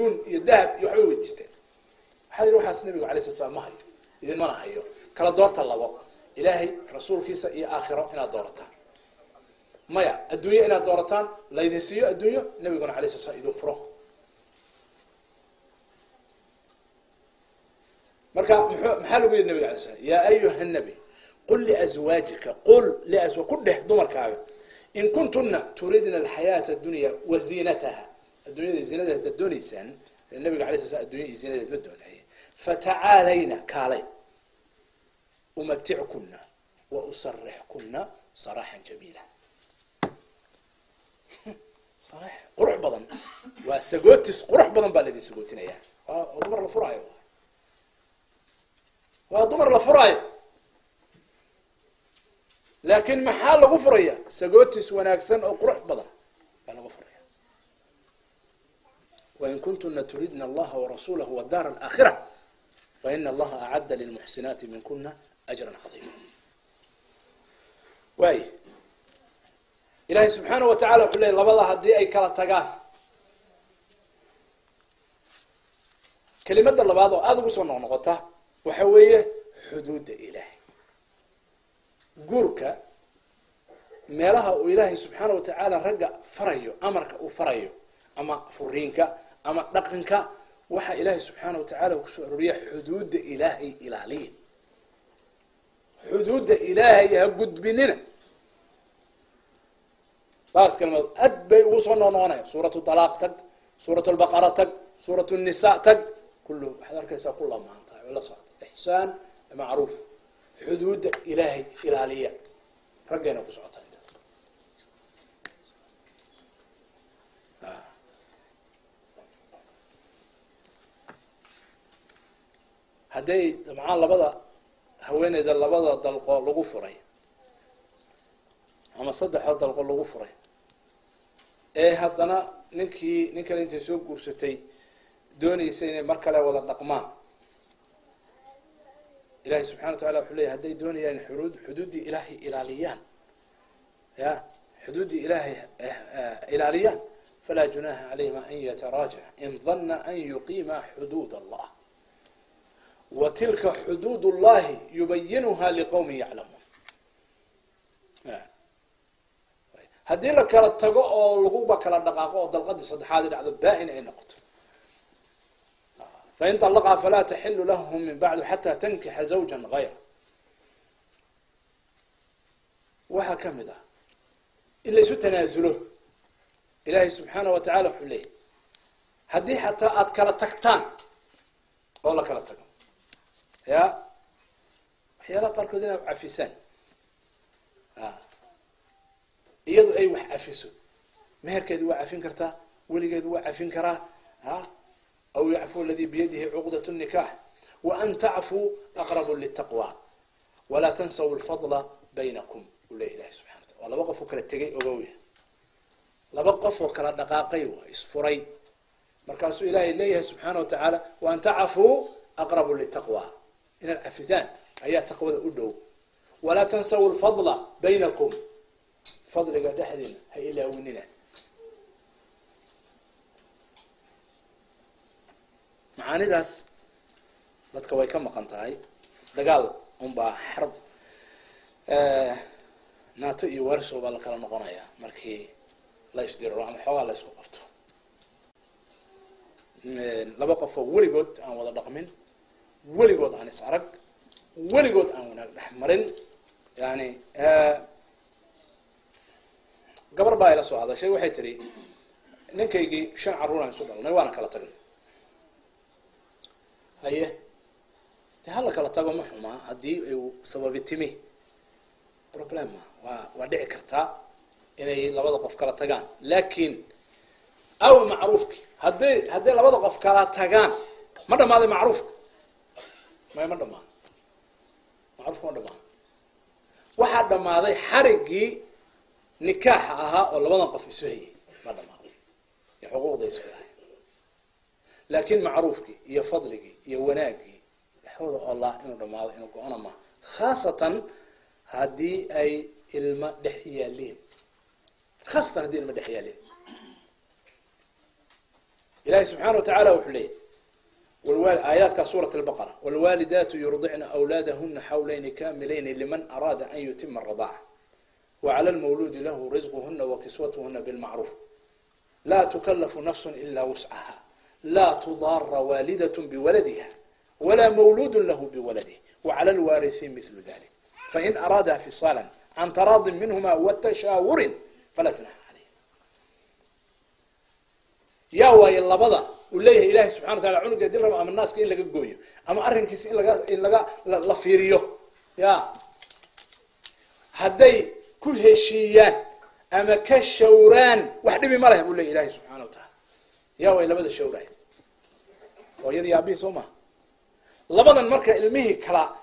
Adduun iyo dahab iyo waxbay weydiisteen. Waxaa yidhi waxaas nabigu alay slat slam ma hayo, idinmana hayo. Kala doorta labo, ilaahay rasuulkiisa iyo aakhiro inaad doorataan. Maya, adduunyo inaad doorataan, laydin siiyo adduunyo, nabiguna alay slat slam idin furo. Marka maxaa lagu yidhi nabiga alay slam? Yaa ayuha nabi qul liazwaajika, qul liazwa, ku dheh dumarkaaga, in kuntuna turidna alxayaata addunya wa ziinataha, addunyada ziinadeed haddaad doonaysaan, nabiga alay sla slam addunya iyo ziinadeed ma doonaye, fatacaalayna kaalay, umatickuna wa usarixkuna saraaxan jamiila. Saraax qurux badan, waa sagootis qurux badan baa laydin sagootinaya. Waa dumar la furaayo, waa dumar la furaayo, laakiin maxaa lagu furaya? Sagootis wanaagsan oo qurux badan baa lagu furaya. Wain kuntuna turidna allaha warasuulahu wadaar alaakhira faina allaha acadda lilmuxsinaati minkuna ajran cadiima. Waay, ilahay subxaana wa tacala wuxuu ley labada haddii ay kala tagaan. Kelimada labaad oo aada ugu soo noqnoqota waxa weeye xuduudda ilaahay. Guurka meelaha uu ilaahay subxaana wa tacaala ragga farayo, amarka uu farayo, ama furiinka ama dhaqanka, waxaa ilaahay subxaana wa tacala kusoo arooriya xuduudda ilaahay ilaaliya, xuduudda ilaahay ha gudbinina. Labaas kelmadood aad bay ugu soo noqnoqonaya. Suuratu talaaq tag, suurat albaqara tag, suurat nisa tag, kullu waxaad arkaysaa ku lamaantahay oo la socota ixsaan macruuf, xuduudda ilaahay ilaaliya, raggayna ku socotaa inta. Hadday dabcaan labada haweeneyda labada dalqo lagu furay ama saddexda dalqo lagu furay, ee haddana ninkii nin kale intay soo guursatay doonaysa inay mar kale wada dhaqmaan, ilahay subxana wa tacala wuxuu leeyay hadday doonayaan xuduuddii ilaahay ilaaliyaan, ya xuduuddii ilaahay ilaaliyaan, falaa junaha calayhima an yataraajac in dana an yuqiima xuduud allah wa tilka xuduud اllahi yubayinuha liqowmin yaclamuun. Haddii la kala tago oo laguba kala dhaqaaqo oo dalqadii saddexaadi dhacdo baa-in ay noqoto, fain طalaqaa falaa taxilu lahu min bacdu xataa tankixa zawja gayra. Waxaa ka mid ah in la isu tanaasulo. Ilaahay subxaana wa tacala wuxuu leeyahy haddii xataa aad kala tagtaan oo la kala tago, ya waxyaalaha qaarkood inaad cafisaan, iyadu ay wax cafiso, meherkeedi waa cafin kartaa, weligeedu waa cafin karaa, aw yacfu aladi biyadihi cuqdat nikax, wa an tacfuu aqrabu litaqwa walaa tansaw lfadla baynakum, uu leya ilahi subxana wa tala. Waa laba qof oo kala tegay, ogowya, laba qof oo kala dhaqaaqay, waa isfuray. Markaasuu ilaahay leeyahay subxaana wa tacaala wa an tacfuu aqrabu litaqwa, inaad cafidaan ayaa taqwada u dhow. Walaa tansaw lfadla baynakum, fadliga dhexdiina ha ilaawinina. Macaanidaas dadka way ka maqan tahay. Dagaal unbaa xarb naato iyo warsow baa la kala noqonaya markii la isdiriro ama xoogaa la isku qabto. Laba qof oo weligood aan wada dhaqmin, weligood aan is arag, weligood aan wanaag dhex marin. Yani gabar baa ila soo hadashay, waxay tiri ninkaygii 5 carruur aan isu dhalnay waana kala tagnay. Haye, de hala kala tago ma xumaa haddii uu sababi timi, problem ma waa dhici kartaa inay labada qof kala tagaan, laakiin aw macruufki hadday labada qof kala tagaan ma dhamaaday macruufka? May, ma dhamaan macruufka, ma dhamaan. Waxaa dhammaaday xarigii nikaaxa ahaa oo labadan qof isu hayay, ma dhamaaday iyo xuquuqda isku lahay, laakiin macruufkii iyo fadligii iyo wanaagii dhexdooda allah inuu dhamaado inuu go-ona ma, khaasatan haddii ay ilmo dhex yaaliin, khaasatan haddii ilmo dhex yaaliin. Ilaahay subxaana wa tacaala wuxuu leeyahy aayaadka suurat albaqara, waalwaalidaatu yurdicna awlaadahuna xawlayni kaamilayni liman araada an yutima aradaaca wacala almawluudi lahu risquhuna wa kiswatuhuna bilmacruuf laa tukallafu nafsun ilaa wuscaha laa tudaara waalidatun biwaladiha walaa mawluudun lahu biwaladih wacala alwaarisi mithlu dalik fain araada fisaalan can taraadin minhuma watashaawurin falaa junaxa caleyh. Yaa waaye labada uu leeyahay Ilahay subxana wa tacala cunuga dil rabo ama naaska in laga gooyo ama arrinkiisa in laga la fiiriyo, ya hadday ku heshiiyaan ama ka shawraan wax dhibi ma leh buu leeyahy Ilahay subxana wa tacaala. Yaa waay labada shawraay, hooyadii aabihii soo maha. Labadan marka ilmihii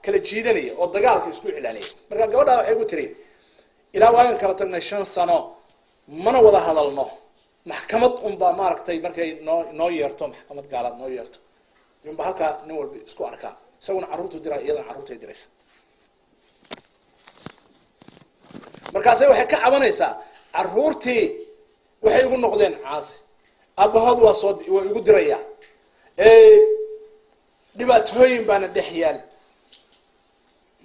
kala jiidanaya oo dagaalka isku iclaanaya. Marka gabadhaa waxay ku tiri ilaa waagan kala tagnay 5 sano mana wada hadalno, maxkamad unbaa maaragtay markay noo yeerto, maxkamad gaalaad noo yeerto unba halkaa nin walba isku arkaa, isaguna carruurtu diraa iyadana carruurtay diraysa. Markaasay waxay ka cabanaysaa carruurtii waxay igu noqdeen caasi, aabahood waa soo waa igu dirayaa, dhibaatooyin baana dhex yaal.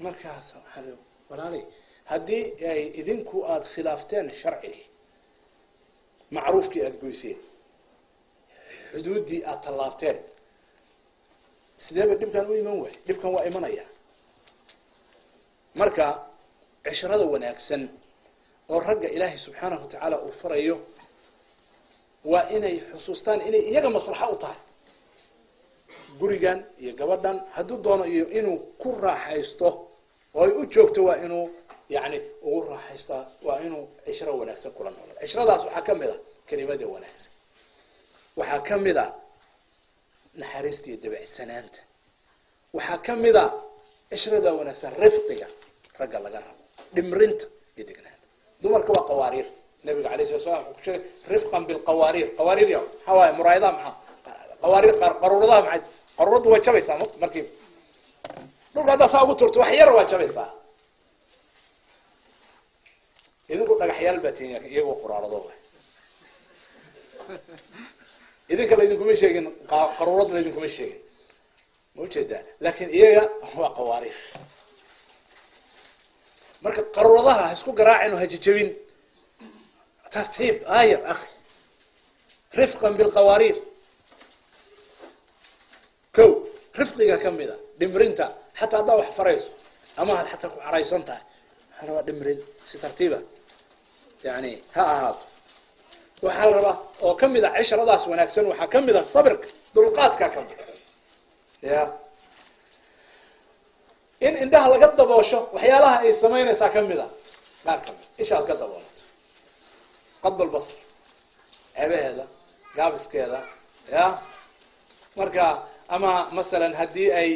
Markaas waxaa walaalay haddii ay idinku aada khilaafteen sharcigii, macruufkii aada goyseen, xuduuddii aada tallaabteen, sideeba dhibkan u iman waay? Dhibkan waa imanaya. Marka cishrada wanaagsan oo ragga Ilaahay subxaanahu watacaala uu farayo waa inay xusuustaan inay iyaga maslaxa u tahay gurigan iyo gabadhan hadduu doono iyo inuu ku raaxaysto oo ay u joogto, waa inuu yani ugu raaxaystaa, waa inuu cishro wanaagsan kula noolo. Cishradaas waxaa ka mid a kelimada wanaagsan, waxaa ka mid a naxariista iyo dabecsanaanta, waxaa ka mid a cishrada wanaagsan rifqiga ragga laga rabo, dhimrinta iyo degnaanta. Dumarka waa qawaariir. Nabiga alayh sala slam wuxuu ku sheegay rifqan bilqawaariir. Qawaariir ya maxaa waaye? Muraayadaha maxaa qawaariir? Qaruuradaha maxay? Qaruuraddu way jabaysaa markiiba dhulka haddaa saa ugu turto wax yar waa jabaysaa. Idinku dhagaxyaal baa tihiin, iyagoo quraarado. Idinka laydinkuma sheegin qaruurad, laydinkuma sheegin, ma ujeedaa? Laakiin iyaga waa qawaariir. Marka qaruuradaha ha isku garaacin oo ha jejebin, tartiib aayar akhi, rifqan bilqawaariir. Ko rifqiga ka mid a dhimrinta, xataa haddaa wax farayso ama had xataa ku caraysan tahay, waxaa rabaa dhimrin si tartiiba yani ha ahaato. Waxaa la rabaa oo ka mid a cishradaas wanaagsan, waxaa ka mid a sabirka, dulqaadka ka mid ya in indhaha laga daboosho waxyaalaha ay samaynaysaa ka mid a, qaar ka mid isha aad ka daboolato, qadalbasar, ceebaheeda, gaabiskeeda ya. Marka ama masalan haddii ay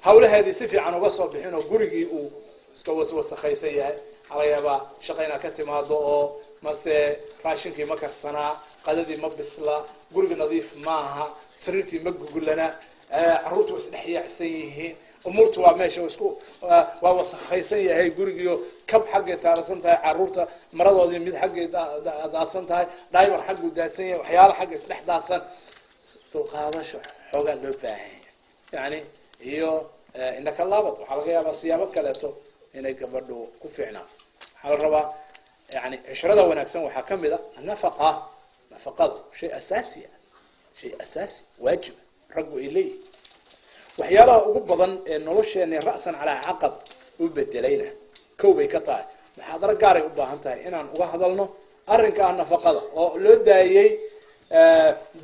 hawlaheedii si fiican uga soo bixin oo gurigii uu iska waswasakhaysan yahay, waxaa laga yaabaa shaqa inaad ka timaado oo mase raashinkii ma karsanaa, qadadii ma bisla, guriga nadiif maaha, sariirtii ma gugulana, carruurtu waa isdhex yaacsan yihiin, umuurtu waa meesha isku waa wasakhaysan yahay gurigiio, kab xaggay taarsan tahay, carruurta maradoodii mid xaggay daadsan tahay, dhaybar xagguu daadsan yahay, waxyaala xagga isdhex daadsan. Dulqaadasho xoogaa loo baahanya yani iyo indhaka laabad. Waxaa laga yaabaa siyaabo kaleeto inay gabadhu ku fiicnaato. Waxaa la rabaa yani cishrada wanaagsan waxaa ka mid a anafaqa. Nafaqada shay asaasi ah, shay asaasi waajiba raggu ay leeyihin. Waxyaalaha ugu badan ee nolosheena ra'san calaa caqab u bedelayna kow bay ka tahay. Muxaadaro gaaray u baahan tahay inaan uga hadalno arrinka ah nafaqada oo loo daayey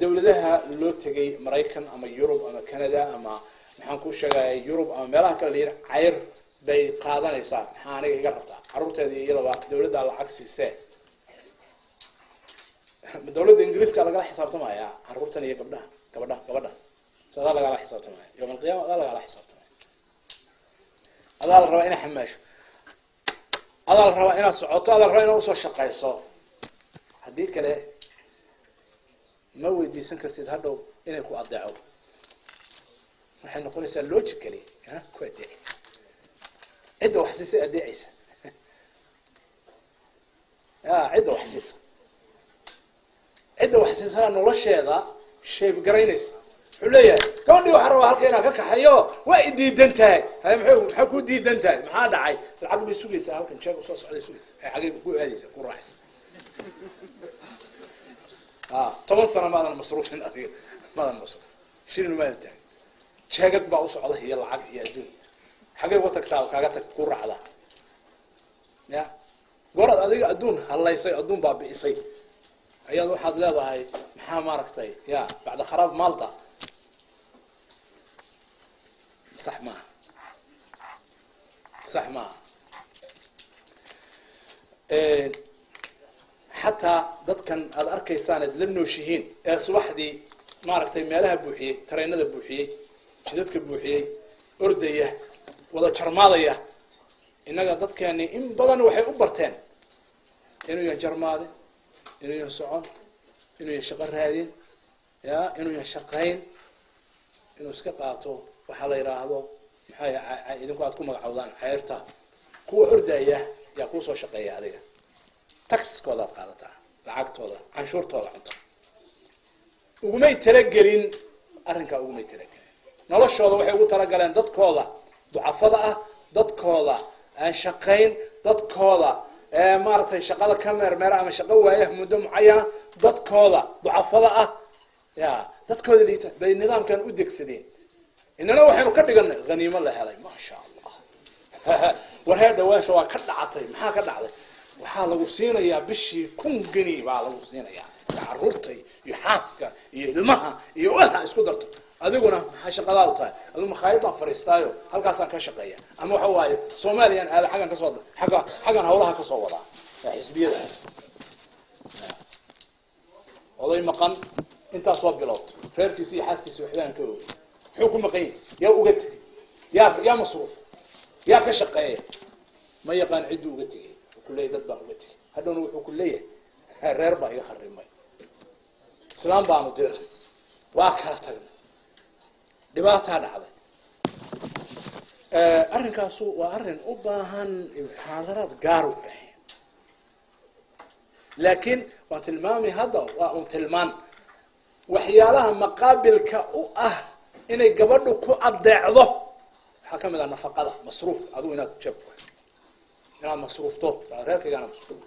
dawladaha loo tegay, Maraykan ama Yurub ama Canada ama maxaan ku sheegaya Yurub ama meelaha kale la yidhi cayr bay qaadanaysaa, maxaa aniga iga rabtaa carruurteeda iyadaba dawladdaa lacag siisee. Dawladda Ingiriiska lagala xisaabtamaya carruurtan iyo gabdhaha, gabadha gabadhan so adaa lagala xisaabtamaya yowma alqiyama, adaa lagala xisaabtamaya. Adaa la rabaa inaad xamaasho, adaa la rabaa inaad socoto, adaa la rabaa inaad usoo shaqayso. Haddii kale ma weydiisan kartid hadhow inay ku adeeco, waxay noqonaysaa logically ku adeeci cidda wax siisa adeecaysa ya cidda wax siisa, cidda wax siisana nolosheeda Sheeb garaynaysa. Wuxuu leeyahay gabadhii waxaan rabaa halka inaan ka kaxayo, waa i diidan tahay. Haye, maxay ku diidan tahay? Maxaa dhacay? Lacag bay sugaysaa, halkan jeeg usoo socday sugaysa. Xagee ku aadaysa, ku raacaysa? 10 sano maadan masruufin, adiga maadan masruuf, shilin maadan tahay, jeegag baa u socda iyo lacag iyo adduun. Xagee uga tagtaa, kaaga tag, ku raacdaa? Ya gooraad adiga adduun hallaysay, adduun baabi'isay, ayaad waxaad leedahay maxaa maaragtay ya bacda kharaab maalta. Sax maaha, sax maaha. Xataa dadkan aada arkaysaan eed la nooshihiin ee subaxdii maaragtay meelaha buuxiyey, tareenada buuxiyey, jidadka buuxiyey, ordaya, wada jarmaadaya, innaga dadkeeni in badan waxay u barteen inuu yahay jarmaade, inuu yahay socon, inuu yahay shaqo raadin, ya inuu yahay shaqayn, inuu iska qaato waxaa la yidhaahdo maxay idinku aad ku magacowdaan ceyrta. Kuwa ordaya yaa kuusoo shaqeeya, adiga taxkoodaad qaadataa, lacagtooda, canshuurtooda cunto. Ugumay talagelin arrinkaa, ugumay talagelin noloshooda. Waxay ugu talagaleen dadkooda ducafada ah, dadkooda aan shaqayn, dadkooda maaragtay shaqada ka meermeera ama shaqo waaya muddo mucayana, dadkooda ducafada ah, ya dadkooda liita bay nidaamkan u degsadeen. Inana waxaynu ka dhiganay haniimo la helay, maasha Allah. Warheer dhawaasha waa ka dhacatay. Maxaa ka dhacday? Waxaa lagu siinayaa bishii 1000 geni baa lagu siinayaa, caruurta iyo xaaska iyo ilmaha iyo waxa isku darto. Adiguna maxaa shaqadaadu tahay? Adigu makhaayad baan fariistaayo, halkaasaan ka shaqeeya, ama waxa waaye Soomaaliyaan aada, xaggan kasoo agga xaggan hawlaha kasoo wadaa xisbiyada. Oday maqan intaasoo bilood, reerkiisi iyo xaaskiisi waxbaan ka ogey. Muxuu ku maqan yahay? Yaa uga tegay? Yaa masruuf? Yaa ka shaqeeya? Ma yaqaan cidduu uga tegay. Wuxuu ku leeyahy dad baan uga tegay. Hadhowna wuxuu ku leeyahay reer baa iga kharimay, islaam baanu diray, waa kala tagnay, dhibaataa dhacday. Arrinkaasu waa arrin u baahan muxaadaraad gaar u baahan, laakiin waan tilmaamay hadda, waa un tilmaan waxyaalaha maqaabilka u ah inay gabadhu ku adeecdo. Waxaa kamid ah nafaqada, masruuf, adigu inaad jab inaad masruufto, reerkaygaana masruuf.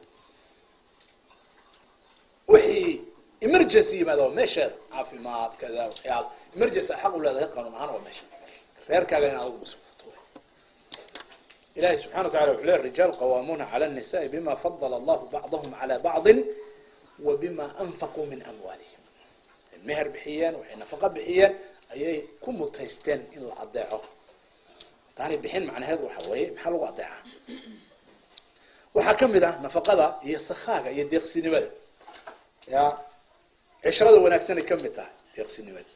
Wixii emergency yimaada waa meesheeda, caafimaad kada, waxyaala emergency xaq u leedahay qanuun ahaan waa meesha, reerkaaga inaad adigu masruufto. Ilahi subxana wa tacala wuxuu leey rijaal qawaamuuna cala الnisaءi bima fadala allahu bacdahum cala bacdi wa bima anfaquu min amwaalihim. Meher bixiyeen, waxay nafaqo bixiyeen ayay ku mutaysteen in la adeeco. Taanay bixin macnaheedu waxa weeye maxaa lagu adeecaa? Waxaa kamid ah nafaqada iyo sakhaaga iyo deeqsinimada, ya cishrada wanaagsanay kamid tahay deeqsinimada.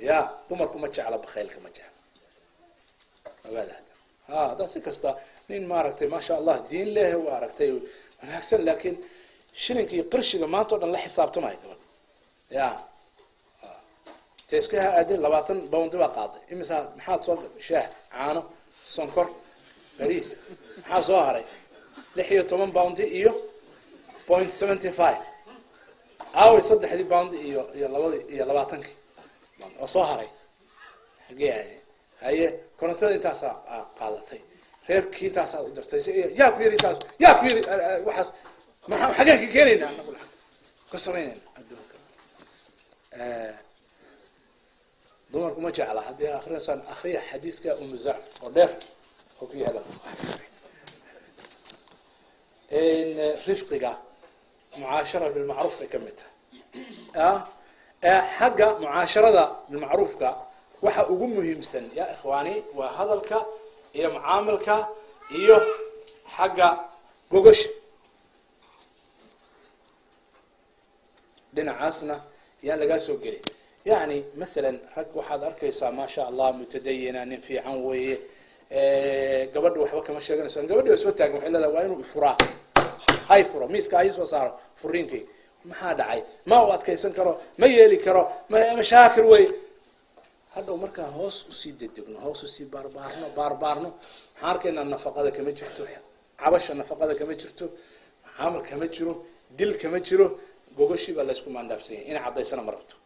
Ya dumarku ma jecla bakhaylka, ma jecla. Ogaada hadda, ha haddaa si kasta nin maaragtay maasha Allah diin leh, waa aragtay wanaagsan, laakiin shilinka iyo qirshiga maanta o dhan la xisaabtamayo gabadh, ya teeskaha aadeen 20 bawndi baa qaaday, imisaa maxaad soo gaday? Shaah, caano, sonkor, bariis. Maxaa soo haray? 16 boundi iyo 0.75. Aaway 3dii boundi iyo 2dii iyo 20kii oo soo haray xagee aadeen? Haye, korontada intaasaa qaadatay, reerkii intaasaa u dirtay, yaa ku yiri intaas, yaa ku yiri waxaas, maxaa xageen ka keenayna anagu lacagta ka samaynayna adduunka? Dumarku ma jecla. Haddii akrinaysaan akriya xadiiska Umu Zarc oo dheer oo ku yaala rifqiga, mucaashara bilmacruuf ay ka mid tahay. Xagga mucaasharada bilmacruufka waxa ugu muhiimsan ya ikhwaani waa hadalka iyo mucaamilka iyo xagga gogosha. Dhinacaasna yaan lagaa soo gelin. Yani masalan rag waxaad arkaysaa maasha Allah mutadayina, nin fiican weeye, gabadha waxba kama sheeganayso, gabadhi waa soo taagan, waxay leedahay waa inuu ifuraa, hay furo, miiska ha soo saaro furiinkay. Maxaa dhacay? Ma u adkaysan karo, ma yeeli karo, mashaakil wey. Hadhow markaan hoos usii dedegno, hoos usii baarbaarno, maxaan arkaynaa? Nafaqada kama jirto cabasha, nafaqada kama jirto, mucaamal kama jiro, dil kama jiro, gogoshii baa laysku maandhaafsan yahay. Inay caddaysana ma rabto.